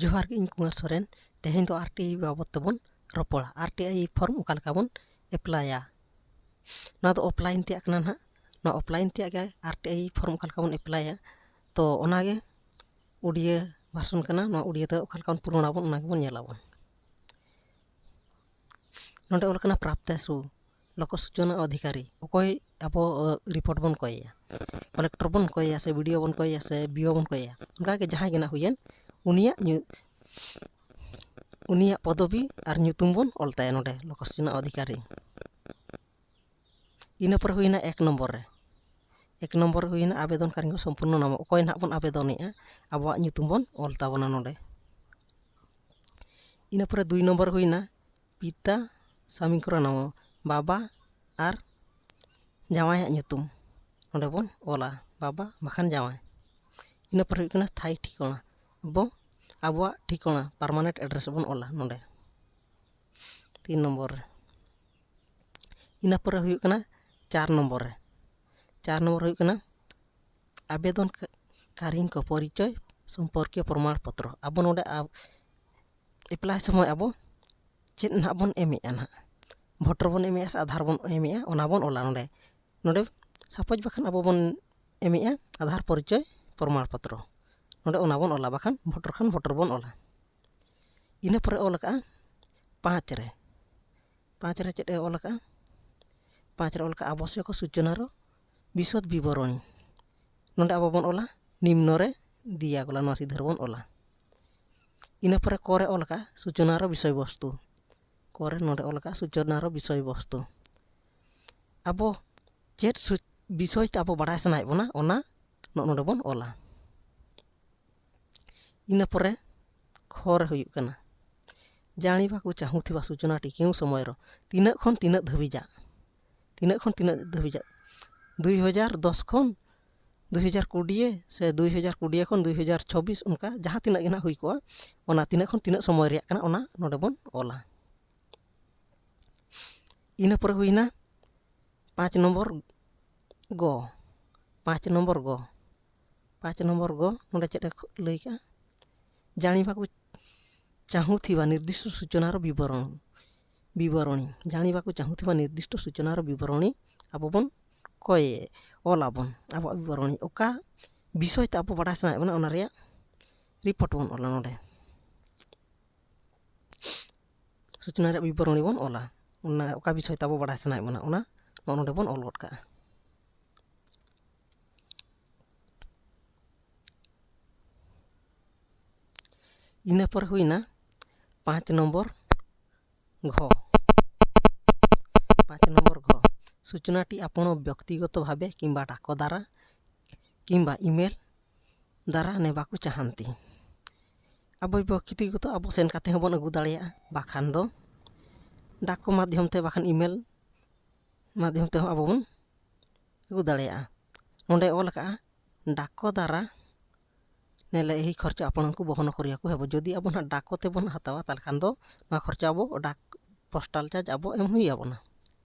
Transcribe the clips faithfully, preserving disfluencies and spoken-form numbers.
ᱡᱚᱦᱟᱨ ᱜᱮ, ᱤᱧ ᱠᱩᱢᱟᱨ ᱥᱚᱨᱮᱱ᱾ ᱛᱮᱦᱮᱧ ᱫᱚ ᱟᱨ ᱴᱤ ᱟᱭ ᱵᱟᱵᱚᱫ ᱛᱮᱵᱚᱱ ᱨᱚᱯᱚᱲᱟ᱾ ᱟᱨ ᱴᱤ ᱟᱭ ᱯᱷᱚᱨᱢ ᱚᱠᱟ ᱞᱮᱠᱟ ᱵᱚᱱ ᱮᱯᱞᱟᱭᱟ? ᱱᱚᱣᱟ ᱫᱚ ᱚᱯᱷᱞᱟᱭᱤᱱ ᱛᱮᱭᱟᱜ ᱠᱟᱱᱟ ᱱᱟᱦᱟᱜ᱾ ᱱᱚᱣᱟ ᱚᱯᱷᱞᱟᱭᱤᱱ ᱛᱮᱭᱟᱜ ᱜᱮ ᱟᱨ ᱴᱤ ᱟᱭ ᱯᱷᱚᱨᱢ ᱚᱠᱟ ᱞᱮᱠᱟ ᱵᱚᱱ ᱮᱯᱞᱟᱭᱟ, ᱛᱚ ᱚᱱᱟᱜᱮ ᱩᱰᱤᱭᱟᱹ ᱵᱷᱟᱨᱥᱚᱱ ᱠᱟᱱᱟ᱾ ᱱᱚᱣᱟ ᱩᱰᱤᱭᱟᱹ ᱛᱮ ᱚᱠᱟ ᱞᱮᱠᱟ ᱵᱚᱱ ᱯᱩᱨᱚᱱᱟᱵᱚᱱ, ᱚᱱᱟ ᱜᱮᱵᱚᱱ ᱧᱮᱞᱟᱵᱚᱱ᱾ ᱱᱚᱰᱮ ᱚᱞ ᱠᱟᱱᱟ ᱯᱨᱟᱯᱛᱟ ᱥᱩ, ᱞᱳᱠ ᱥᱩᱪᱚᱱᱟ ᱚᱫᱷᱤᱠᱟᱨᱤ, ᱚᱠᱚᱭ ᱟᱵᱚ ᱨᱤᱯᱳᱨᱴ ᱵᱚᱱ ᱠᱚᱭᱮᱭᱟ, ᱠᱚᱞᱮᱠᱴᱚᱨ ᱵᱚᱱ ᱠᱚᱭᱮᱭᱟ ᱥᱮ ᱵᱤ ᱰᱤ ᱳ ᱵᱚᱱ ᱠᱚᱭᱮᱭᱟ ᱥᱮ ᱵᱤ ᱳ ᱵᱚᱱ ᱠᱚᱭᱮᱭᱟ, ᱚᱱᱠᱟᱜᱮ ᱡᱟᱦᱟᱸᱭ ᱜᱮ ᱱᱟᱜ ᱦᱩᱭᱮᱱ, ᱩᱱᱤᱭᱟᱜ ᱧᱩ-, ᱩᱱᱤᱭᱟᱜ ᱯᱚᱫᱚᱵᱤ ᱟᱨ ᱧᱩᱛᱩᱢ ᱵᱚᱱ ᱚᱞ ᱛᱟᱭᱟ ᱱᱚᱰᱮ ᱞᱳᱠ ᱥᱩᱪᱚᱱᱟ ᱚᱫᱷᱤᱠᱟᱨᱤ᱾ ᱤᱱᱟᱹ ᱯᱚᱨᱮ ᱦᱩᱭᱱᱟ ᱮᱠ ᱱᱚᱢᱵᱚᱨ ᱨᱮ, ᱮᱠ ᱱᱚᱢᱵᱚᱨ ᱨᱮ ᱦᱩᱭᱱᱟ ᱟᱵᱮᱫᱚᱱᱠᱟᱨᱤ ᱥᱚᱢᱯᱩᱨᱱᱚ ᱱᱟᱢ, ᱚᱠᱚᱭ ᱱᱟᱦᱟᱜ ᱵᱚᱱ ᱟᱵᱮᱫᱚᱱᱮᱜᱼᱟ, ᱟᱵᱚᱣᱟᱜ ᱧᱩᱛᱩᱢ ᱵᱚᱱ ᱚᱞ ᱛᱟᱵᱚᱱᱟ ᱱᱚᱰᱮ᱾ ᱤᱱᱟᱹ ᱯᱚᱨᱮ ᱫᱩᱭ ᱱᱚᱢᱵᱚᱨ ᱦᱩᱭᱱᱟ ᱯᱤᱛᱟ ᱥᱟᱢᱤᱝᱠᱨᱚ ᱱᱟᱢᱚ, ᱵᱟᱵᱟ ᱟᱨ ᱡᱟᱶᱟᱭᱟᱜ ᱧᱩᱛᱩᱢ ᱱᱚᱰᱮ ᱵᱚᱱ ᱚᱞᱟ, ᱵᱟᱵᱟ ᱵᱟᱠᱷᱟᱱ ᱡᱟᱶᱟᱭ᱾ ᱤᱱᱟᱹ ᱯᱚᱨᱮ ᱦᱩᱭᱩᱜ ᱠᱟᱱᱟ ᱛᱷᱟᱭᱤ ᱴᱷᱤᱠᱟᱹᱱᱟ, ᱟᱵᱚ ᱟᱵᱚᱣᱟᱜ ᱴᱷᱤᱠᱟᱹᱱᱟ, ᱯᱟᱨᱢᱟᱱᱮᱱᱴ ᱮᱰᱨᱮᱥ ᱵᱚᱱ ᱚᱞᱟ ᱱᱚᱰᱮ ᱛᱤᱱ ᱱᱚᱢᱵᱚᱨ ᱨᱮ᱾ ᱤᱱᱟᱹ ᱯᱚᱨᱮ ᱦᱩᱭᱩᱜ ᱠᱟᱱᱟ ᱪᱟᱨ ᱱᱚᱢᱵᱚᱨ ᱨᱮ, ᱪᱟᱨ ᱱᱚᱢᱵᱚᱨ ᱦᱩᱭᱩᱜ ᱠᱟᱱᱟ ᱟᱵᱮᱫᱚᱱ ᱠᱟᱨᱤᱱ ᱠᱚ ᱯᱚᱨᱤᱪᱚᱭ ᱥᱚᱢᱯᱚᱨᱠᱤᱭᱚ ᱯᱨᱚᱢᱟᱬ ᱯᱚᱛᱨᱚ᱾ ᱟᱵᱚ ᱱᱚᱰᱮ ᱮᱯᱞᱟᱭ ᱥᱚᱢᱚᱭ ᱟᱵᱚ ᱪᱮᱫ ᱱᱟᱦᱟᱜ ᱵᱚᱱ ᱮᱢᱮᱜᱼᱟ ᱱᱟᱦᱟᱜ? ᱵᱷᱳᱴᱟᱨ ᱵᱚᱱ ᱮᱢᱮᱜᱼᱟ ᱥᱮ ᱟᱫᱷᱟᱨ ᱵᱚᱱ ᱮᱢᱮᱜᱼᱟ, ᱚᱱᱟ ᱵᱚᱱ ᱚᱞᱟ ᱱᱚᱰᱮ᱾ ᱱᱚᱰᱮ ᱥᱟᱯᱳᱡᱽ ᱵᱟᱠᱷᱟᱱ ᱟᱵᱚ ᱵᱚᱱ ᱮᱢᱮᱜᱼᱟ ᱟᱫᱷᱟᱨ ᱯᱚᱨᱤᱪᱚᱭ ᱯᱨᱚᱢᱟᱬ ᱯᱚᱛᱨᱚ, ᱱᱚᱰᱮ ᱚᱱᱟ ᱵᱚᱱ ᱚᱞᱟ, ᱵᱟᱠᱷᱟᱱ ᱵᱷᱳᱴᱟᱨ ᱠᱷᱟᱱ ᱵᱷᱳᱴᱟᱨ ᱵᱚᱱ ᱚᱞᱟ᱾ ᱤᱱᱟᱹ ᱯᱚᱨᱮ ᱚᱞ ᱟᱠᱟᱜᱼᱟ ᱯᱟᱸᱪ ᱨᱮ, ᱯᱟᱸᱪ ᱨᱮ ᱪᱮᱫ ᱮ ᱚᱞ ᱟᱠᱟᱜᱼᱟ? ᱯᱟᱸᱪ ᱨᱮ ᱚᱞ ᱟᱠᱟᱜᱼᱟ ᱟᱵᱚᱥᱭᱚᱠ ᱥᱩᱪᱚᱱᱟᱨᱚ ᱵᱤᱥᱚᱫ ᱵᱤᱵᱚᱨᱚᱬᱤ᱾ ᱱᱚᱰᱮ ᱟᱵᱚ ᱵᱚᱱ ᱚᱞᱟ ᱱᱤᱢᱱᱚ ᱨᱮ ᱫᱤᱭᱟ ᱜᱚᱞᱟ, ᱱᱚᱣᱟ ᱥᱤᱫᱷᱟᱹ ᱨᱮᱵᱚᱱ ᱚᱞᱟ᱾ ᱤᱱᱟᱹ ᱯᱚᱨᱮ ᱠᱚ ᱨᱮ ᱚᱞ ᱟᱠᱟᱜᱼᱟ ᱥᱩᱪᱚᱱᱟᱨᱚ ᱵᱤᱥᱚᱭ ᱵᱚᱥᱛᱩ, ᱠᱚ ᱨᱮ ᱱᱚᱰᱮ ᱚᱞ ᱟᱠᱟᱜᱼᱟ ᱥᱩᱪᱚᱱᱟᱨᱚ ᱵᱤᱥᱚᱭ ᱵᱚᱥᱛᱩ᱾ ᱟᱵᱚ ᱪᱮᱫ ᱥᱩ-, ᱵᱤᱥᱚᱭ ᱛᱮ ᱟᱵᱚ ᱵᱟᱲᱟᱭ ᱥᱟᱱᱟᱭᱮᱫ ᱵᱚᱱᱟ, ᱚᱱᱟ ᱱᱚᱜᱼᱚ ᱱᱚᱰᱮ ᱵᱚᱱ ᱚᱞᱟ᱾ ᱤᱱᱟᱹ ᱯᱚᱨᱮ ᱠᱷᱚ ᱨᱮ ᱦᱩᱭᱩᱜ ᱠᱟᱱᱟ ᱡᱟᱬᱤᱵᱟᱠᱚ ᱪᱟᱦᱩᱸ ᱛᱷᱤᱵᱟ ᱥᱩᱪᱚᱱᱟᱴᱤ ᱠᱮᱣᱩᱸ ᱥᱚᱢᱚᱭ ᱨᱚ, ᱛᱤᱱᱟᱹᱜ ᱠᱷᱚᱱ ᱛᱤᱱᱟᱹᱜ ᱫᱷᱟᱹᱵᱤᱡᱟᱜ, ᱛᱤᱱᱟᱹᱜ ᱠᱷᱚᱱ ᱛᱤᱱᱟᱹᱜ ᱫᱷᱟᱹᱵᱤᱡᱟᱜ, ᱫᱩᱭ ᱦᱟᱡᱟᱨ ᱫᱚᱥ ᱠᱷᱚᱱ ᱫᱩᱭ ᱦᱟᱡᱟᱨ ᱠᱩᱲᱤ ᱥᱮ ᱫᱩᱭ ᱦᱟᱡᱟᱨ ᱠᱩᱲᱤ ᱠᱷᱚᱱ ᱫᱩᱭ ᱦᱟᱡᱟᱨ ᱪᱷᱚᱵᱵᱤᱥ, ᱚᱱᱠᱟ ᱡᱟᱦᱟᱸ ᱛᱤᱱᱟᱹᱜ ᱜᱮ ᱱᱟᱦᱟᱜ ᱦᱩᱭ ᱠᱚᱜᱼᱟ, ᱚᱱᱟ ᱛᱤᱱᱟᱹᱜ ᱠᱷᱚᱱ ᱛᱤᱱᱟᱹᱜ ᱥᱚᱢᱚᱭ ᱨᱮᱭᱟᱜ ᱠᱟᱱᱟ, ᱚᱱᱟ ᱱᱚᱰᱮ ᱵᱚᱱ ᱚᱞᱟ᱾ ᱤᱱᱟᱹ ᱯᱚᱨᱮ ᱦᱩᱭᱱᱟ ᱯᱟᱸᱪ ᱱᱚᱢᱵᱚᱨ ᱜᱚ, ᱯᱟᱸᱪ ᱱᱚᱢᱵᱚᱨ ᱜᱚ, ᱯᱟᱸᱪ ᱱᱚᱢᱵᱚᱨ ᱜᱚ, ᱱᱚᱰᱮ ᱪᱮᱫ ᱮ ᱞᱟᱹᱭ ᱠᱟᱜᱼᱟ? ଜାଣିବାକୁ ଚାହୁଁଥିବା ନିର୍ଦ୍ଦିଷ୍ଟ ସୂଚନାର ବିବରଣୀ ବିବରଣୀ ଜାଣିବାକୁ ଚାହୁଁଥିବା ନିର୍ଦ୍ଦିଷ୍ଟ ସୂଚନାର ବିବରଣୀ ଆବ ବନ୍ କୟେ ᱚᱞ ᱟᱵᱚᱱ ᱟᱵᱚᱣᱟᱜ ᱵᱤᱵᱚᱨᱚᱬᱤ ᱚᱠᱟ ᱵᱤᱥᱚᱭ ᱛᱮ ᱟᱵᱚ ᱵᱟᱰᱟᱭ ᱥᱟᱱᱟᱭᱮᱫ ᱵᱚᱱᱟ ᱚᱱᱟ ᱨᱮᱭᱟᱜ ᱨᱤᱯᱳᱨᱴ ᱵᱚᱱ ᱚᱞᱟ ᱱᱚᱰᱮ ᱥᱩᱪᱱᱟ ᱨᱮᱭᱟᱜ ᱵᱤᱵᱚᱨᱚᱬᱤ ᱵᱚᱱ ᱚᱞᱟ᱾ ᱚᱱᱟ ᱚᱠᱟ ᱵᱤᱥᱚᱭ ᱛᱮ ᱟᱵᱚ ᱵᱟᱰᱟᱭ ᱥᱟᱱᱟᱭᱮᱫ ᱵᱚᱱᱟ ᱚᱱᱟ ᱱᱚᱜᱼᱚ ᱱᱚᱰᱮ ᱵᱚᱱ ᱚᱞ ᱜᱚᱫ ᱠᱟᱜᱼᱟ᱾ ᱤᱱᱟᱹ ᱯᱚᱨ ᱦᱩᱭᱱᱟ ᱯᱟᱸᱪ ᱱᱚᱢᱵᱚᱨ ᱜᱷᱚ᱾ ᱯᱟᱸᱪ ᱱᱚᱢᱵᱚᱨ ᱜᱷᱚ, ᱥᱩᱪᱱᱟᱴᱤ ᱟᱯᱚᱬ ᱵᱮᱠᱛᱤᱜᱚᱛᱚ ᱵᱷᱟᱵᱮ ᱠᱤᱝᱵᱟ ᱰᱟᱠᱚ ᱫᱟᱨᱟ ᱠᱤᱝᱵᱟ ᱤᱢᱮᱞ ᱫᱟᱨᱟ ᱱᱮᱵᱟᱠᱚ ᱪᱟᱦᱟᱱᱛᱤ᱾ ᱟᱵᱚ ᱵᱮᱠᱛᱤᱜᱚᱛᱚ ᱟᱵᱚ ᱥᱮᱱ ᱠᱟᱛᱮ ᱦᱚᱸᱵᱚᱱ ᱟᱹᱜᱩ ᱫᱟᱲᱮᱭᱟᱜᱼᱟ, ᱵᱟᱠᱷᱟᱱ ᱫᱚ ᱰᱟᱠᱚ ᱢᱟᱫᱽᱫᱷᱚᱢ ᱛᱮ ᱵᱟᱠᱷᱟᱱ ᱤᱢᱮᱞ ᱢᱟᱫᱽᱫᱷᱚᱢ ᱛᱮᱦᱚᱸ ᱟᱵᱚ ᱵᱚᱱ ᱟᱹᱜᱩ ᱫᱟᱲᱮᱭᱟᱜᱼᱟ᱾ ᱱᱚᱰᱮ ᱚᱞ ᱟᱠᱟᱜᱼᱟ, ᱰᱟᱠᱚ ᱫᱟᱨᱟ ᱱᱮᱞᱮ ᱮᱦᱤ ᱠᱷᱚᱨᱪᱟ ᱟᱯᱚᱬ ᱠᱚ ᱵᱚᱦᱚᱱ ᱠᱚᱨᱤᱭᱟ ᱠᱚ ᱦᱮᱵᱚ᱾ ᱡᱩᱫᱤ ᱟᱵᱚ ᱱᱟᱦᱟᱜ ᱰᱟᱠᱚ ᱛᱮᱵᱚᱱ ᱦᱟᱛᱟᱣᱟ, ᱛᱟᱦᱚᱞᱮ ᱠᱷᱟᱱ ᱫᱚ ᱱᱚᱣᱟ ᱠᱷᱚᱨᱪᱟ ᱟᱵᱚ ᱰᱟᱠ ᱯᱳᱥᱴᱟᱞ ᱪᱟᱨᱡᱽ ᱟᱵᱚ ᱮᱢ ᱦᱩᱭ ᱟᱵᱚᱱᱟ᱾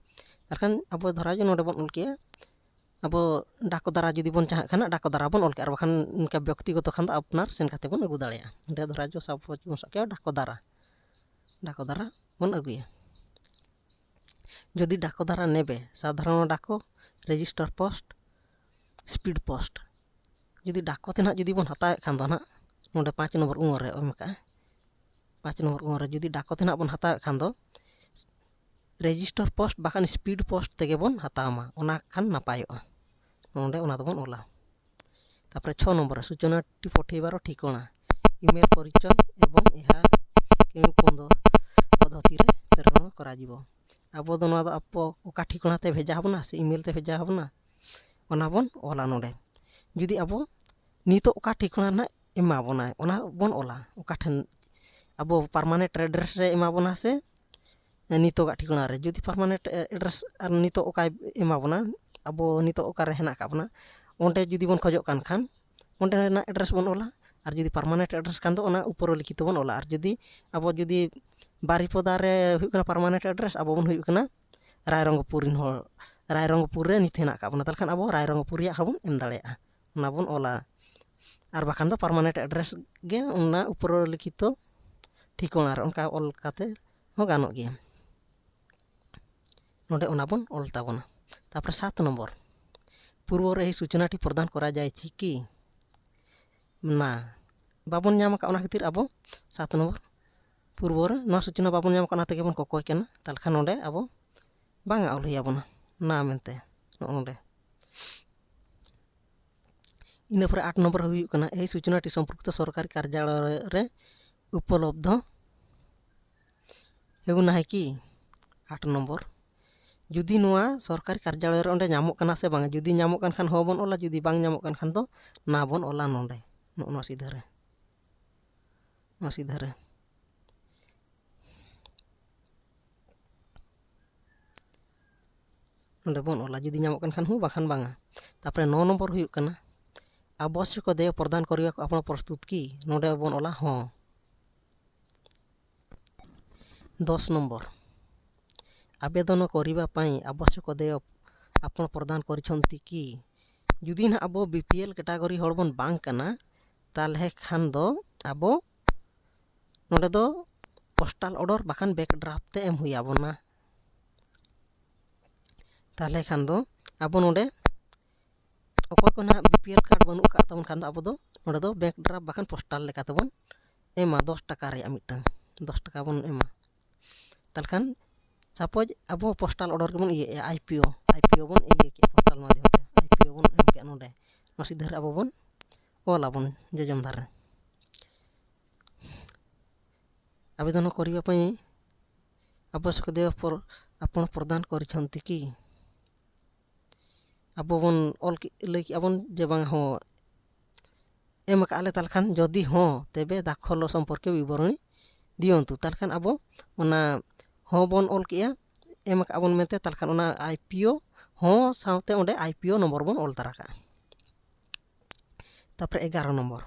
ᱛᱟᱦᱚᱞᱮ ᱠᱷᱟᱱ ᱟᱵᱚ ᱫᱷᱚᱨᱟ ᱡᱚ ᱱᱚᱰᱮ ᱵᱚᱱ ᱚᱞ ᱠᱮᱜᱼᱟ, ᱟᱵᱚ ᱰᱟᱠᱚ ᱫᱟᱨᱟ ᱡᱩᱫᱤ ᱵᱚᱱ ᱪᱟᱦᱟᱜ ᱠᱷᱟᱱ ᱰᱟᱠᱚ ᱫᱟᱨᱟ ᱵᱚᱱ ᱚᱞ ᱠᱮᱜᱼᱟ, ᱟᱨ ᱵᱟᱠᱷᱟᱱ ᱚᱱᱠᱟ ᱵᱮᱠᱛᱤᱜᱚᱛᱚ ᱠᱷᱟᱱ ᱫᱚ ᱟᱯᱱᱟᱨ ᱥᱮᱱ ᱠᱟᱛᱮ ᱵᱚᱱ ᱟᱹᱜᱩ ᱫᱟᱲᱮᱭᱟᱜᱼᱟ᱾ ᱱᱚᱰᱮ ᱫᱷᱚᱨᱟ ᱡᱚ ᱥᱟᱵ ᱵᱚᱱ ᱥᱟᱵ ᱠᱮᱜᱼᱟ ᱰᱟᱠᱚ ᱫᱟᱨᱟ, ᱰᱟᱠᱚ ᱫᱟᱨᱟ ᱵᱚᱱ ᱟᱹᱜᱩᱭᱟ᱾ ᱡᱩᱫᱤ ᱰᱟᱠᱚ ᱫᱟᱨᱟ ᱱᱮᱵᱮ ᱥᱟᱫᱷᱟᱨᱚᱱ ᱰᱟᱠᱚ, ᱨᱮᱡᱤᱥᱴᱟᱨ ᱯᱳᱥᱴ, ᱥᱯᱤᱰ ᱯᱳᱥᱴ, ᱡᱩᱫᱤ ᱰᱟᱠᱚ ᱛᱮ ᱱᱟᱦᱟᱜ ᱡᱩᱫᱤ ᱵᱚᱱ ᱦᱟᱛᱟᱣᱮᱫ ᱠᱷᱟᱱ ᱫᱚ ᱱᱟᱦᱟᱜ ᱱᱚᱰᱮ ᱯᱟᱸᱪ ᱱᱚᱢᱵᱚᱨ ᱩᱸ ᱨᱮ ᱮᱢ ᱟᱠᱟᱜᱼᱟ, ᱯᱟᱸᱪ ᱱᱚᱢᱵᱚᱨ ᱩᱸ ᱨᱮ ᱡᱩᱫᱤ ᱰᱟᱠᱚ ᱛᱮ ᱱᱟᱦᱟᱜ ᱵᱚᱱ ᱦᱟᱛᱟᱣᱮᱫ ᱠᱷᱟᱱ ᱫᱚ ᱨᱮᱡᱤᱥᱴᱟᱨ ᱯᱳᱥᱴ ᱵᱟᱠᱷᱟᱱ ᱥᱯᱤᱰ ᱯᱳᱥᱴ ᱛᱮᱜᱮ ᱵᱚᱱ ᱦᱟᱛᱟᱣ ᱢᱟ, ᱚᱱᱟ ᱠᱷᱟᱱ ᱱᱟᱯᱟᱭᱚᱜᱼᱟ᱾ ᱱᱚᱰᱮ ᱚᱱᱟ ᱫᱚᱵᱚᱱ ᱚᱞᱟ᱾ ᱛᱟᱯᱚᱨᱮ ᱪᱷᱚ ᱱᱚᱢᱵᱚᱨ ᱨᱮ ᱥᱩᱪᱚᱱᱟ ᱴᱤ ᱯᱚᱴᱷᱮᱭᱵᱟᱨᱚ ᱴᱷᱤᱠᱚᱬᱟ, ᱤᱢᱮᱞ ᱯᱚᱨᱤᱪᱚᱭ ᱮᱵᱚᱝ ᱮᱦᱟ ᱠᱮᱣᱤ ᱯᱚᱱᱫᱚ ᱯᱚᱫᱽᱫᱷᱚᱛᱤ ᱨᱮ ᱯᱨᱮᱨᱚᱱ ᱠᱚᱨᱟᱡᱤᱵᱚ᱾ ᱟᱵᱚ ᱫᱚ ᱱᱚᱣᱟ ᱫᱚ ᱟᱵᱚ ᱚᱠᱟ ᱴᱷᱤᱠᱚᱬᱟ ᱛᱮ ᱵᱷᱮᱡᱟ ᱟᱵᱚᱱᱟ ᱥᱮ ᱤᱢᱮᱞ ᱛᱮ ᱵᱷᱮᱡᱟ ᱟᱵᱚᱱᱟ, ᱚᱱᱟ ᱵᱚᱱ ᱚᱞᱟ ᱱᱚᱰᱮ᱾ ᱡᱩᱫᱤ ᱟᱵᱚ ᱱᱤᱛᱚᱜ ᱚᱠᱟ ᱴᱷᱤᱠᱚᱬᱟ ᱨᱮᱱᱟᱜ ᱮᱢᱟ ᱵᱚᱱᱟᱭ, ᱚᱱᱟ ᱵᱚᱱ ᱚᱞᱟ᱾ ᱚᱠᱟ ᱴᱷᱮᱱ ᱟᱵᱚ ᱯᱟᱨᱢᱟᱱᱮᱱᱴ ᱮᱰᱨᱮᱥ ᱨᱮ ᱮᱢᱟ ᱵᱚᱱᱟ ᱥᱮ ᱱᱤᱛᱚᱜᱟᱜ ᱴᱷᱤᱠᱚᱬᱟ ᱨᱮ᱾ ᱡᱩᱫᱤ ᱯᱟᱨᱢᱟᱱᱮᱱᱴ ᱮᱰᱨᱮᱥ ᱟᱨ ᱱᱤᱛᱚᱜ ᱚᱠᱟᱭ ᱮᱢᱟ ᱵᱚᱱᱟ, ᱟᱵᱚ ᱱᱤᱛᱚᱜ ᱚᱠᱟᱨᱮ ᱦᱮᱱᱟᱜ ᱟᱠᱟᱫ ᱵᱚᱱᱟ, ᱚᱸᱰᱮ ᱡᱩᱫᱤ ᱵᱚᱱ ᱠᱷᱚᱡᱚᱜ ᱠᱟᱱ ᱠᱷᱟᱱ, ᱚᱸᱰᱮᱱᱟᱜ ᱮᱰᱨᱮᱥ ᱵᱚᱱ ᱚᱞᱟ᱾ ᱟᱨ ᱡᱩᱫᱤ ᱯᱟᱨᱢᱟᱱᱮᱱᱴ ᱮᱰᱨᱮᱥ ᱠᱷᱟᱱ ᱫᱚ ᱚᱱᱟ ᱩᱯᱚᱨ ᱞᱤᱠᱷᱤᱛ ᱵᱚᱱ ᱚᱞᱟ᱾ ᱟᱨ ᱡᱩᱫᱤ ᱟᱵᱚ ᱡᱩᱫᱤ ᱵᱟᱨᱤᱯᱚᱫᱟ ᱨᱮ ᱦᱩᱭᱩᱜ ᱠᱟᱱᱟ ᱯᱟᱨᱢᱟᱱᱮᱱᱴ ᱮᱰᱨᱮᱥ, ᱟᱵᱚ ᱵᱚᱱ ᱦᱩᱭᱩᱜ ᱠᱟᱱᱟ ᱨᱟᱭᱨᱚᱝᱜᱚᱯᱩᱨ ᱨᱮᱱ ᱦᱚᱲ, ᱨᱟᱭᱨᱚᱝᱜᱚᱯᱩᱨ ᱨᱮ ᱱᱤᱛ ᱦᱮᱱᱟᱜ ᱟᱠᱟᱫ ᱵᱚᱱᱟ, ᱛᱟᱦᱚᱞᱮ ᱠᱷᱟᱱ ᱟᱵᱚ ᱨᱟᱭᱨᱚᱝᱜᱚᱯᱩᱨ ᱨᱮᱭᱟᱜ ᱦᱚᱸᱵᱚᱱ ᱮᱢ ᱫᱟᱲᱮᱭᱟᱜᱼᱟ᱾ ᱚᱱᱟ ᱵᱚᱱ ᱚᱞᱟ᱾ ᱟᱨ ᱵᱟᱠᱷᱟᱱ ᱫᱚ ᱯᱟᱨᱢᱟᱱᱮᱱᱴ ᱮᱰᱨᱮᱥ ᱜᱮ ᱚᱱᱟ ᱩᱯᱚᱨ ᱞᱤᱠᱷᱤᱛᱚ ᱴᱷᱤᱠᱟᱹᱱᱟ ᱨᱮ ᱚᱱᱠᱟ ᱚᱞ ᱠᱟᱛᱮ ᱦᱚᱸ ᱜᱟᱱᱚᱜ ᱜᱮᱭᱟ᱾ ᱱᱚᱰᱮ ᱚᱱᱟ ᱵᱚᱱ ᱚᱞ ᱛᱟᱵᱚᱱᱟ᱾ ᱛᱟᱨᱯᱚᱨᱮ ᱥᱟᱛ ᱱᱚᱢᱵᱚᱨ, ᱯᱩᱨᱵᱚ ᱨᱮ ᱮᱭ ᱥᱩᱪᱚᱱᱟᱴᱤ ᱯᱨᱚᱫᱟᱱ ᱠᱚᱨᱟ ᱡᱟᱭ ᱪᱤ ᱠᱤ? ᱱᱟ, ᱵᱟᱵᱚᱱ ᱧᱟᱢ ᱟᱠᱟᱫ, ᱚᱱᱟ ᱠᱷᱟᱹᱛᱤᱨ ᱟᱵᱚ ᱥᱟᱛ ᱱᱚᱢᱵᱚᱨ ᱯᱩᱨᱵᱚ ᱨᱮ ᱱᱚᱣᱟ ᱥᱩᱪᱚᱱᱟ ᱵᱟᱵᱚᱱ ᱧᱟᱢ ᱟᱠᱟᱫ, ᱚᱱᱟ ᱛᱮᱜᱮ ᱵᱚᱱ ᱠᱚᱠᱚᱭ ᱠᱟᱱᱟ᱾ ᱛᱟᱦᱚᱞᱮ ᱠᱷᱟᱱ ᱱᱚᱰᱮ ᱟᱵᱚ ᱵᱟᱝᱟ ᱚᱞ ᱦᱩᱭ ᱟᱵᱚᱱᱟ, ᱱᱟ ᱢᱮᱱᱛᱮ ᱱᱚᱜᱼᱚ ᱱᱚᱰᱮ᱾ ᱤᱱᱟᱹ ᱯᱚᱨᱮ ᱟᱴ ᱱᱚᱢᱵᱚᱨ ᱦᱩᱭᱩᱜ ᱠᱟᱱᱟ, ᱮᱭ ᱥᱩᱪᱚᱱᱟᱴᱤ ᱥᱚᱢᱯᱨᱩᱠᱛᱚ ᱥᱚᱨᱠᱟᱨᱤ ᱠᱟᱨᱡᱟᱞᱚᱭ ᱨᱮ ᱩᱯᱚᱞᱚᱵᱫᱷᱚ ᱦᱮᱣᱱᱟᱦᱮ ᱠᱤ? ᱟᱴ ᱱᱚᱢᱵᱚᱨ, ᱡᱩᱫᱤ ᱱᱚᱣᱟ ᱥᱚᱨᱠᱟᱨᱤ ᱠᱟᱨᱡᱟᱞᱚᱭ ᱨᱮ ᱚᱸᱰᱮ ᱧᱟᱢᱚᱜ ᱠᱟᱱᱟ ᱥᱮ ᱵᱟᱝᱟ, ᱡᱩᱫᱤ ᱧᱟᱢᱚᱜ ᱠᱟᱱ ᱠᱷᱟᱱ ᱦᱚᱸ ᱵᱚᱱ ᱚᱞᱟ, ᱡᱩᱫᱤ ᱵᱟᱝ ᱧᱟᱢᱚᱜ ᱠᱟᱱ ᱠᱷᱟᱱ ᱫᱚ ᱱᱟ ᱵᱚᱱ ᱚᱞᱟ ᱱᱚᱰᱮ, ᱱᱚᱜᱼᱚ ᱱᱚᱣᱟ ᱥᱤᱫᱷᱟᱹ ᱨᱮ, ᱱᱚᱣᱟ ᱥᱤᱫᱷᱟᱹ ᱨᱮ᱾ ᱱᱚᱰᱮ ᱵᱚᱱ ᱚᱞᱟ, ᱡᱩᱫᱤ ᱧᱟᱢᱚᱜ ᱠᱟᱱ ᱠᱷᱟᱱ ᱦᱚᱸ, ᱵᱟᱠᱷᱟᱱ ᱵᱟᱝᱟ᱾ ᱛᱟᱨᱯᱚᱨᱮ ᱱᱚ ᱱᱚᱢᱵᱚᱨ ᱦᱩᱭᱩᱜ ᱠᱟᱱᱟ, ᱟᱵᱚᱥᱭᱚᱠᱚ ᱫᱮᱭᱚ ᱯᱨᱚᱫᱟᱱ ᱠᱚᱨᱤᱵᱟᱠᱚ ᱟᱯᱚᱬ ᱯᱨᱚᱥᱛᱩᱛ ᱠᱤ? ᱱᱚᱰᱮ ᱵᱚᱱ ᱚᱞᱟ ᱦᱚᱸ᱾ ᱫᱚᱥ ᱱᱚᱢᱵᱚᱨ, ଆବେଦନ କରିବା ପାଇଁ ଆବଶ୍ୟକ ଦେୟ ଆପଣ ପ୍ରଦାନ କରିଛନ୍ତି କି? ᱡᱩᱫᱤ ᱱᱟᱦᱟᱜ ᱟᱵᱚ ᱵᱤ ᱯᱤ ᱮᱞ ᱠᱮᱴᱟᱜᱚᱨᱤ ᱦᱚᱲ ᱵᱚᱱ ᱵᱟᱝ ᱠᱟᱱᱟ, ᱛᱟᱦᱚᱞᱮ ᱠᱷᱟᱱ ᱫᱚ ᱟᱵᱚ ᱱᱚᱰᱮ ᱫᱚ ᱯᱳᱥᱴᱟᱞ ᱚᱰᱟᱨ ᱵᱟᱠᱷᱟᱱ ᱵᱮᱠ ᱰᱨᱟᱯ ᱛᱮ ᱮᱢ ᱦᱩᱭ ᱟᱵᱚᱱᱟ᱾ ᱛᱟᱦᱚᱞᱮ ᱠᱷᱟᱱ ᱫᱚ ᱟᱵᱚ ᱱᱚᱰᱮ ᱚᱠᱚᱭ ᱠᱚ ᱱᱟᱦᱟᱜ ᱵᱤ ᱯᱤ ᱮᱞ ᱠᱟᱨᱰ ᱵᱟᱹᱱᱩᱜ ᱟᱠᱟᱫ ᱛᱟᱵᱚᱱ ᱠᱷᱟᱱ ᱫᱚ ᱟᱵᱚ ᱫᱚ ᱱᱚᱰᱮ ᱫᱚ ᱵᱮᱠ ᱰᱨᱟᱯ ᱵᱟᱠᱷᱟᱱ ᱯᱳᱥᱴᱟᱞ ᱞᱮᱠᱟ ᱛᱮᱵᱚᱱ ᱮᱢᱟ, ᱫᱚᱥ ᱴᱟᱠᱟ ᱨᱮᱭᱟᱜ ᱢᱤᱫᱴᱟᱝ, ᱫᱚᱥ ᱴᱟᱠᱟ ᱵᱚᱱ ᱮᱢᱟ᱾ ᱛᱟᱦᱚᱞᱮ ᱠᱷᱟᱱ ᱥᱟᱯᱳᱡᱽ ᱟᱵᱚ ᱯᱳᱥᱴᱟᱞ ᱚᱰᱟᱨ ᱜᱮᱵᱚᱱ ᱤᱭᱟᱹᱭᱮᱫᱼᱟ, I P O, I P ᱳ ᱵᱚᱱ ᱤᱭᱟᱹ ᱠᱮᱫᱼᱟ ᱯᱳᱥᱴᱟᱞ ᱢᱟᱫᱽᱫᱷᱚᱢ ᱛᱮ, ᱟᱭ ᱯᱤ ᱳ ᱵᱚᱱ ᱮᱢ ᱠᱮᱫᱼᱟ ᱱᱚᱰᱮ, ᱱᱚᱣᱟ ᱥᱤᱫᱷᱟᱹ ᱨᱮ ᱟᱵᱚ ᱵᱚᱱ ᱚᱞ ᱟᱵᱚᱱ ᱡᱚᱡᱚᱢ ᱫᱷᱟᱨᱮ᱾ ଆବେଦନ କରିବା ପାଇଁ ଆବଶ୍ୟକ ଦେୟ ପ୍ର-, ଆପଣ ପ୍ରଦାନ କରିଛନ୍ତି କି? ᱟᱵᱚ ᱵᱚᱱ ᱚᱞ ᱠᱮᱫ, ᱞᱟᱹᱭ ᱠᱮᱫᱼᱟ ᱵᱚᱱ ᱡᱮ ᱵᱟᱝ ᱦᱚᱸ ᱮᱢ ᱟᱠᱟᱫ ᱞᱮ, ᱛᱟᱦᱚᱞᱮ ᱠᱷᱟᱱ ᱡᱩᱫᱤ ᱦᱚᱸ, ᱛᱮᱵᱮ ᱫᱟᱠᱷᱚᱞ ᱥᱚᱢᱯᱚᱨᱠᱤᱭᱚ ᱵᱤᱵᱚᱨᱚᱬᱤ ᱫᱤᱭᱚᱱᱛᱩ᱾ ᱛᱟᱦᱚᱞᱮ ᱠᱷᱟᱱ ᱟᱵᱚ ᱚᱱᱟ ᱦᱚᱸ ᱵᱚᱱ ᱚᱞ ᱠᱮᱫᱼᱟ, ᱮᱢ ᱟᱠᱟᱫ ᱵᱚᱱ ᱢᱮᱱᱛᱮ, ᱛᱟᱦᱚᱞᱮ ᱠᱷᱟᱱ ᱚᱱᱟ ᱟᱭ ᱯᱤ ᱳ ᱦᱚᱸ ᱥᱟᱶᱛᱮ ᱚᱸᱰᱮ ᱟᱭ ᱯᱤ ᱳ ᱱᱚᱢᱵᱚᱨ ᱵᱚᱱ ᱚᱞ ᱛᱟᱨᱟ ᱠᱟᱜᱼᱟ᱾ ᱛᱟᱨᱯᱚᱨᱮ ᱮᱜᱟᱨᱚ ᱱᱚᱢᱵᱚᱨ,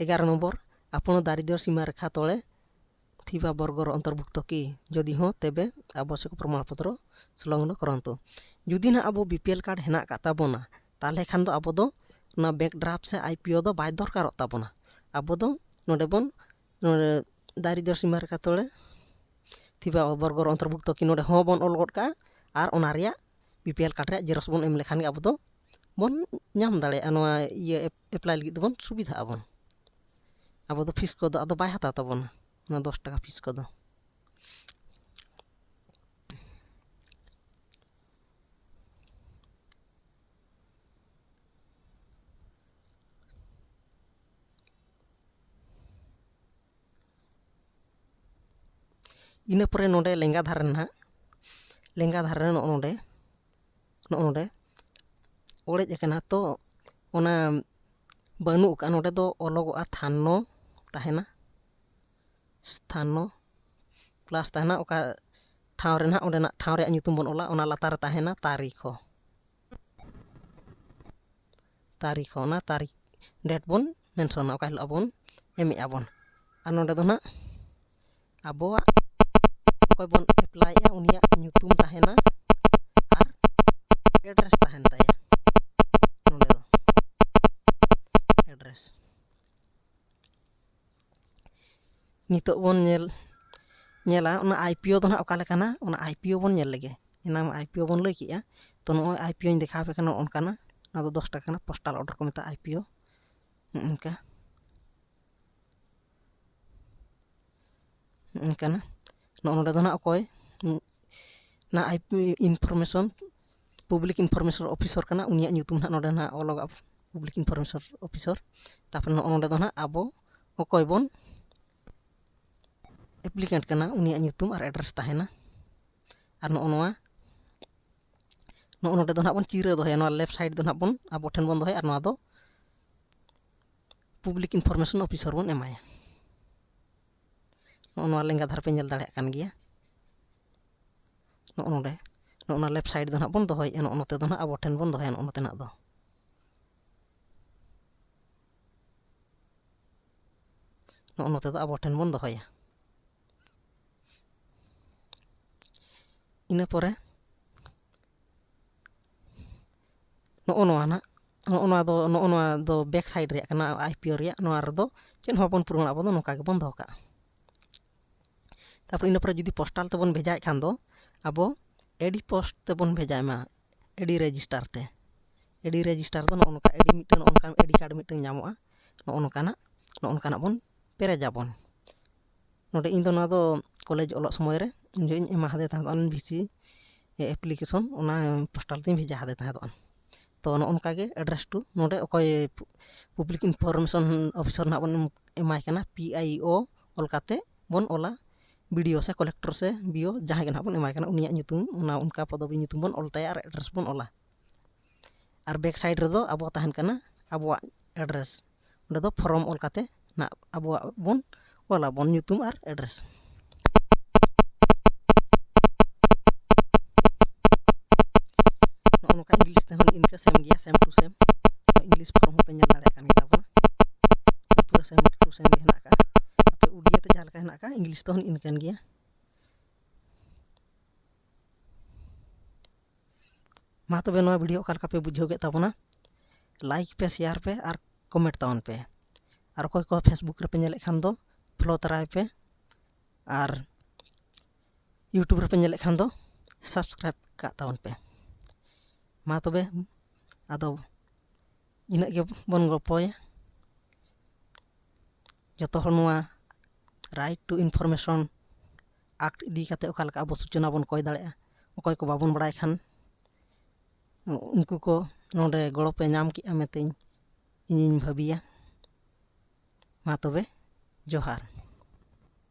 ᱮᱜᱟᱨᱚ ᱱᱚᱢᱵᱚᱨ, ᱟᱯᱚᱬ ᱫᱟᱨᱤᱫᱽᱨᱚ ᱥᱤᱢᱟ ᱨᱮᱠᱷᱟ ᱛᱚᱲᱮ ᱛᱷᱤᱵᱟ ᱵᱚᱨᱜᱚᱨ ᱚᱱᱛᱚᱨᱵᱷᱩᱠᱛᱚ ᱠᱤ? ᱡᱩᱫᱤ ᱦᱚᱸ, ᱛᱮᱵᱮ ᱟᱵᱚᱥᱭᱚᱠ ᱯᱨᱚᱢᱟᱬ ᱯᱚᱛᱨᱚ ᱥᱚᱞᱚᱝᱜᱱᱚ ᱠᱚᱨᱚᱱᱛᱩ᱾ ᱡᱩᱫᱤ ᱱᱟᱦᱟᱜ ᱟᱵᱚ ᱵᱤ ᱯᱤ ᱮᱞ ᱠᱟᱨᱰ ᱦᱮᱱᱟᱜ ᱟᱠᱟᱫ ᱛᱟᱵᱚᱱᱟ, ᱛᱟᱦᱚᱞᱮ ᱠᱷᱟᱱ ᱫᱚ ᱟᱵᱚ ᱫᱚ ᱚᱱᱟ bank draft ᱥᱮ IPO ᱫᱚ ᱵᱟᱭ ᱫᱚᱨᱠᱟᱨᱚᱜ ᱛᱟᱵᱚᱱᱟ᱾ ᱟᱵᱚ ᱫᱚ ᱱᱚᱰᱮ ᱵᱚᱱ, ᱱᱚᱰᱮ ᱫᱟᱨᱤᱫᱨᱚ ᱥᱤᱢᱟ ᱨᱮᱠᱷᱟ ᱛᱚᱞᱮ ᱛᱷᱤᱵᱟ ᱵᱚᱨᱜᱚ ᱨᱮ ᱚᱱᱛᱚᱨᱵᱷᱩᱠᱛᱚ ᱠᱤ ᱱᱚᱰᱮ ᱦᱚᱸ ᱵᱚᱱ ᱚᱞ ᱜᱚᱫ ᱠᱟᱜᱼᱟ᱾ ᱟᱨ ᱚᱱᱟ ᱨᱮᱭᱟᱜ BPL card ᱨᱮᱭᱟᱜ xerox ᱵᱚᱱ ᱮᱢ ᱞᱮᱠᱷᱟᱱ ᱜᱮ ᱟᱵᱚ ᱫᱚ ᱵᱚᱱ ᱧᱟᱢ ᱫᱟᱲᱮᱭᱟᱜᱼᱟ, ᱱᱚᱣᱟ ᱤᱭᱟᱹ ᱮᱯ-, apply ᱞᱟᱹᱜᱤᱫ ᱫᱚᱵᱚᱱ ᱥᱩᱵᱤᱫᱷᱟᱜ ᱟᱵᱚᱱ᱾ ᱟᱵᱚ ᱫᱚ fees ᱠᱚᱫᱚ ᱟᱫᱚ ᱵᱟᱭ ᱦᱟᱛᱟᱣ ᱛᱟᱵᱚᱱᱟ, ᱚᱱᱟ ᱫᱚᱥ ᱴᱟᱠᱟ fees ᱠᱚᱫᱚ᱾ ᱤᱱᱟᱹ ᱯᱚᱨᱮ ᱱᱚᱰᱮ ᱞᱮᱸᱜᱟ ᱫᱷᱟᱨᱮ ᱱᱟᱦᱟᱜ, ᱞᱮᱸᱜᱟ ᱫᱷᱟᱨᱮ ᱱᱚᱜᱼᱚ ᱱᱚᱰᱮ, ᱱᱚᱜᱼᱚ ᱱᱚᱰᱮ ᱚᱲᱮᱡ ᱟᱠᱟᱱᱟ, ᱛᱚ ᱚᱱᱟ ᱵᱟᱹᱱᱩᱜ ᱟᱠᱟᱫᱼᱟ᱾ ᱱᱚᱰᱮ ᱫᱚ ᱚᱞᱚᱜᱚᱜᱼᱟ ᱛᱷᱟᱱᱱᱚ ᱛᱟᱦᱮᱱᱟ, ᱥᱛᱷᱟᱱᱱᱚ plus ᱛᱟᱦᱮᱱᱟ, ᱚᱠᱟ ᱴᱷᱟᱶ ᱨᱮ ᱱᱟᱦᱟᱜ ᱚᱸᱰᱮᱱᱟᱜ ᱴᱷᱟᱶ ᱨᱮᱭᱟᱜ ᱧᱩᱛᱩᱢ ᱵᱚᱱ ᱚᱞᱟ, ᱚᱱᱟ ᱞᱟᱛᱟᱨ ᱨᱮ ᱛᱟᱦᱮᱱᱟ ᱛᱟᱹᱨᱤᱠᱷ ᱦᱚᱸ᱾ ᱛᱟᱹᱨᱤᱠᱷ ᱦᱚᱸ, ᱚᱱᱟ ᱛᱟᱹᱨᱤᱠᱷ, date ᱵᱚᱱ ᱢᱮᱱᱥᱚᱱᱟ, ᱚᱠᱟ ᱦᱤᱞᱳᱜ ᱟᱵᱚᱱ ᱮᱢᱮᱜᱼᱟ ᱵᱚᱱ᱾ ᱟᱨ ᱱᱚᱰᱮ ᱫᱚ ᱱᱟᱦᱟᱜ ᱟᱵᱚᱣᱟᱜ ᱚᱠᱚᱭ ᱵᱚᱱ ᱮᱯᱞᱟᱭᱮᱜᱼᱟ, ᱩᱱᱤᱭᱟᱜ ᱧᱩᱛᱩᱢ ᱛᱟᱦᱮᱱᱟ ᱟᱨ address ᱛᱟᱦᱮᱱ ᱛᱟᱭᱟ᱾ ᱱᱚᱰᱮ ᱫᱚ address᱾ ᱱᱤᱛᱚᱜ ᱵᱚᱱ ᱧᱮᱞ, ᱧᱮᱞᱟ ᱚᱱᱟ IPO ᱫᱚ ᱱᱟᱦᱟᱜ ᱚᱠᱟ ᱞᱮᱠᱟᱱᱟ, ᱚᱱᱟ IPO ᱵᱚᱱ ᱧᱮᱞ ᱞᱮᱜᱮ᱾ ᱮᱱᱟᱝ IPO ᱵᱚᱱ ᱞᱟᱹᱭ ᱠᱮᱜᱼᱟ, ᱛᱚ ᱱᱚᱜᱼᱚᱭ IPO ᱤᱧ ᱫᱮᱠᱷᱟᱣ ᱟᱯᱮ ᱠᱟᱱᱟ, ᱱᱚᱜᱼᱚ ᱱᱚᱝᱠᱟᱱᱟ᱾ ᱱᱚᱣᱟ ᱫᱚ ᱫᱚᱥ ᱴᱟᱠᱟ ᱠᱟᱱᱟ, postal order ᱠᱚ ᱢᱮᱛᱟᱜᱼᱟ IPO᱾ ᱱᱚᱜᱼᱚ ᱱᱚᱝᱠᱟ, ᱱᱚᱜᱼᱚ ᱱᱚᱝᱠᱟᱱᱟ᱾ ᱱᱚᱜᱼᱚ ᱱᱚᱰᱮ ᱫᱚ ᱱᱟᱦᱟᱜ ᱚᱠᱚᱭ, ᱚᱱᱟ IP information, public information officer ᱠᱟᱱᱟ, ᱩᱱᱤᱭᱟᱜ ᱧᱩᱛᱩᱢ ᱱᱟᱦᱟᱜ ᱱᱚᱰᱮ ᱱᱟᱦᱟᱜ ᱚᱞᱚᱜᱟ, public information officer᱾ ᱛᱟᱨᱯᱚᱨᱮ ᱱᱚᱜᱼᱚ ᱱᱚᱰᱮ ᱫᱚ ᱱᱟᱦᱟᱜ ᱟᱵᱚ ᱚᱠᱚᱭ ᱵᱚᱱ applicant ᱠᱟᱱᱟ, ᱩᱱᱤᱭᱟᱜ ᱧᱩᱛᱩᱢ ᱟᱨ address ᱛᱟᱦᱮᱱᱟ᱾ ᱟᱨ ᱱᱚᱜᱼᱚ ᱱᱚᱣᱟ, ᱱᱚᱜᱼᱚ ᱱᱚᱰᱮ ᱫᱚ ᱱᱟᱦᱟᱜ ᱵᱚᱱ ᱪᱤᱨᱟᱹ ᱫᱚᱦᱚᱭᱟ, ᱱᱚᱣᱟ left side ᱫᱚ ᱱᱟᱦᱟᱜ ᱵᱚᱱ ᱟᱵᱚ ᱴᱷᱮᱱ ᱵᱚᱱ ᱫᱚᱦᱚᱭᱟ, ᱟᱨ ᱱᱚᱣᱟ ᱫᱚ public information officer ᱵᱚᱱ ᱮᱢᱟᱭᱟ᱾ ᱱᱚᱜᱼᱚ ᱱᱚᱣᱟ ᱞᱮᱸᱜᱟ ᱫᱷᱟᱨᱮ ᱯᱮ ᱧᱮᱞ ᱫᱟᱲᱮᱭᱟᱜ ᱠᱟᱱ ᱜᱮᱭᱟ, ᱱᱚᱜᱼᱚ ᱱᱚᱰᱮ, ᱱᱚᱜᱼᱚ ᱱᱚᱣᱟ left side ᱫᱚ ᱱᱟᱦᱟᱜ ᱵᱚᱱ ᱫᱚᱦᱚᱭᱮᱫᱼᱟ, ᱱᱚᱜᱼᱚ ᱱᱚᱛᱮ ᱫᱚ ᱱᱟᱦᱟᱜ ᱟᱵᱚ ᱴᱷᱮᱱ ᱵᱚᱱ ᱫᱚᱦᱚᱭᱟ, ᱱᱚᱜᱼᱚ ᱱᱚᱛᱮᱱᱟᱜ ᱫᱚ᱾ ᱱᱚᱜᱼᱚ ᱱᱚᱛᱮ ᱫᱚ ᱟᱵᱚ ᱴᱷᱮᱱ ᱵᱚᱱ ᱫᱚᱦᱚᱭᱟ᱾ ᱤᱱᱟᱹ ᱯᱚᱨᱮ ᱱᱚᱜᱼᱚ ᱱᱚᱣᱟ ᱱᱟᱜ, ᱱᱚᱜᱼᱚ ᱱᱚᱣᱟ ᱫᱚ, ᱱᱚᱜᱼᱚ ᱱᱚᱣᱟ ᱫᱚ back side ᱨᱮᱭᱟᱜ ᱠᱟᱱᱟ, ᱟᱭ ᱯᱤ ᱳ ᱨᱮᱭᱟᱜ᱾ ᱱᱚᱣᱟ ᱨᱮᱫᱚ ᱪᱮᱫ ᱦᱚᱸ ᱵᱟᱵᱚᱱ ᱯᱩᱨᱚᱱᱟ, ᱟᱵᱚ ᱫᱚ ᱱᱚᱝᱠᱟ ᱜᱮᱵᱚᱱ ᱫᱚᱦᱚ ᱠᱟᱜᱼᱟ᱾ ᱛᱟᱨᱯᱚᱨᱮ ᱤᱱᱟᱹ ᱯᱚᱨᱮ ᱡᱩᱫᱤ postal ᱛᱮᱵᱚᱱ ᱵᱷᱮᱡᱟᱭᱮᱫ ᱠᱷᱟᱱ ᱫᱚ ᱟᱵᱚ ᱮᱰᱤ ᱯᱳᱥᱴ ᱛᱮᱵᱚᱱ ᱵᱷᱮᱡᱟᱭ ᱢᱟ, ᱮᱰᱤ ᱨᱮᱡᱤᱥᱴᱟᱨ ᱛᱮ᱾ ᱮᱰᱤ ᱨᱮᱡᱤᱥᱴᱟᱨ ᱫᱚ ᱱᱚᱜᱼᱚ ᱱᱚᱝᱠᱟ ᱮᱰᱤ ᱢᱤᱫᱴᱟᱝ, ᱱᱚᱜᱼᱚ ᱱᱚᱝᱠᱟ ᱮᱰᱤ ᱠᱟᱨᱰ ᱢᱤᱫᱴᱟᱝ ᱧᱟᱢᱚᱜᱼᱟ, ᱱᱚᱜᱼᱚ ᱱᱚᱝᱠᱟᱱᱟᱜ, ᱱᱚᱜᱼᱚ ᱱᱚᱝᱠᱟᱱᱟᱜ ᱵᱚᱱ ᱯᱮᱨᱮᱡᱟᱵᱚᱱ᱾ ᱱᱚᱰᱮ ᱤᱧ ᱫᱚ ᱱᱚᱣᱟ ᱫᱚ ᱠᱚᱞᱮᱡᱽ ᱚᱞᱚᱜ ᱥᱚᱢᱚᱭ ᱨᱮ ᱩᱱ ᱡᱚᱦᱚᱜ ᱤᱧ ᱮᱢᱟ ᱦᱟᱫᱮ ᱛᱟᱦᱮᱸᱫ ᱵᱷᱤᱥᱤ ᱮᱯᱞᱤᱠᱮᱥᱚᱱ, ᱚᱱᱟ ᱯᱳᱥᱴᱟᱞ ᱛᱤᱧ ᱵᱷᱮᱡᱟ ᱦᱟᱫᱮ ᱛᱟᱦᱮᱸᱫ᱾ ᱛᱚ ᱱᱚᱜᱼᱚ ᱱᱚᱝᱠᱟ ᱜᱮ address to ᱱᱚᱰᱮ ᱚᱠᱚᱭ ᱯᱟᱵᱽᱞᱤᱠ ᱤᱱᱯᱷᱚᱨᱢᱮᱥᱚᱱ ᱚᱯᱷᱤᱥᱟᱨ ᱱᱟᱦᱟᱜ ᱵᱚᱱ ᱮᱢᱟᱭ ᱠᱟᱱᱟ, ᱯᱤ ᱟᱭ ᱤ ᱳ ᱚᱞ ᱠᱟᱛᱮ ᱵᱚᱱ ᱚᱞᱟ᱾ ᱵᱤ ᱰᱤ ᱳ ᱥᱮ ᱠᱚᱞᱮᱠᱴᱚᱨ ᱥᱮ ᱵᱤ ᱳ ᱡᱟᱦᱟᱸᱭ ᱜᱮ ᱱᱟᱦᱟᱜ ᱵᱚᱱ ᱮᱢᱟᱭ ᱠᱟᱱᱟ, ᱩᱱᱤᱭᱟᱜ ᱧᱩᱛᱩᱢ, ᱚᱱᱟ ᱚᱱᱠᱟ ᱯᱚᱫᱚᱵᱤ ᱧᱩᱛᱩᱢ ᱵᱚᱱ ᱚᱞ ᱛᱟᱭᱟ ᱟᱨ address ᱵᱚᱱ ᱚᱞᱟ᱾ ᱟᱨ back side ᱨᱮᱫᱚ ᱟᱵᱚᱣᱟᱜ ᱛᱟᱦᱮᱱ ᱠᱟᱱᱟ ᱟᱵᱚᱣᱟᱜ address᱾ ᱚᱸᱰᱮ ᱫᱚ form ᱚᱞ ᱠᱟᱛᱮ ᱱᱟᱜ ᱟᱵᱚᱣᱟᱜ ᱵᱚᱱ ᱚᱞᱟᱵᱚᱱ ᱧᱩᱛᱩᱢ ᱟᱨ address᱾ ᱱᱚᱜᱼᱚ ᱱᱚᱝᱠᱟ English ᱛᱮᱦᱚᱸ ᱤᱱᱠᱟᱹ same ᱜᱮᱭᱟ, same to same᱾ English form ᱦᱚᱸᱯᱮ ᱧᱮᱞ ᱫᱟᱲᱮᱭᱟᱜ ᱠᱟᱱ ᱜᱮᱭᱟ ᱛᱟᱵᱚᱱᱟ, ᱯᱩᱨᱟᱹ same to same ᱜᱮ ᱦᱮᱱᱟᱜ ᱟᱠᱟᱫᱼᱟ᱾ ᱟᱯᱮ ᱩᱰᱤᱭᱟ ᱛᱮ ᱡᱟᱦᱟᱸ ᱞᱮᱠᱟ ᱦᱮᱱᱟᱜ ᱟᱠᱟᱫᱼᱟ, English ᱛᱮᱦᱚᱸ ᱤᱱᱠᱟᱹᱱ ᱜᱮᱭᱟ᱾ ᱢᱟ ᱛᱚᱵᱮ ᱱᱚᱣᱟ video ᱚᱠᱟ ᱞᱮᱠᱟ ᱯᱮ ᱵᱩᱡᱷᱟᱹᱣ ᱠᱮᱫ ᱛᱟᱵᱚᱱᱟ, like ᱯᱮ, share ᱯᱮ ᱟᱨ comment ᱛᱟᱵᱚᱱ ᱯᱮ᱾ ᱟᱨ ᱚᱠᱚᱭ ᱠᱚ Facebook ᱨᱮᱯᱮ ᱧᱮᱞᱮᱫ ᱠᱷᱟᱱ ᱫᱚ follow ᱛᱟᱨᱟᱭ ᱯᱮ, ᱟᱨ YouTube ᱨᱮᱯᱮ ᱧᱮᱞᱮᱫ ᱠᱷᱟᱱ ᱫᱚ subscribe ᱠᱟᱜ ᱛᱟᱵᱚᱱ ᱯᱮ᱾ ᱢᱟ ᱛᱚᱵᱮ ᱟᱫᱚ ᱤᱱᱟᱹᱜ ᱜᱮᱵᱚᱱ ᱜᱚᱞᱯᱚᱭᱟ᱾ ᱡᱚᱛᱚ ᱦᱚᱲ ᱱᱚᱣᱟ Right to Information Act ᱤᱫᱤ ᱠᱟᱛᱮ ᱚᱠᱟ ᱞᱮᱠᱟ ᱟᱵᱚ ᱥᱩᱪᱚᱱᱟ ᱵᱚᱱ ᱠᱚᱭ ᱫᱟᱲᱮᱭᱟᱜᱼᱟ, ᱚᱠᱚᱭ ᱠᱚ ᱵᱟᱵᱚᱱ ᱵᱟᱲᱟᱭ ᱠᱷᱟᱱ ᱩᱱᱠᱩ ᱠᱚ ᱱᱚᱰᱮ ᱜᱚᱲᱚ ᱯᱮ ᱧᱟᱢ ᱠᱮᱜᱼᱟ ᱢᱮᱱᱛᱮᱧ ᱤᱧᱤᱧ ᱵᱷᱟᱹᱵᱤᱭᱟ᱾ ᱢᱟ ᱛᱚᱵᱮ, ᱡᱚᱦᱟᱨ᱾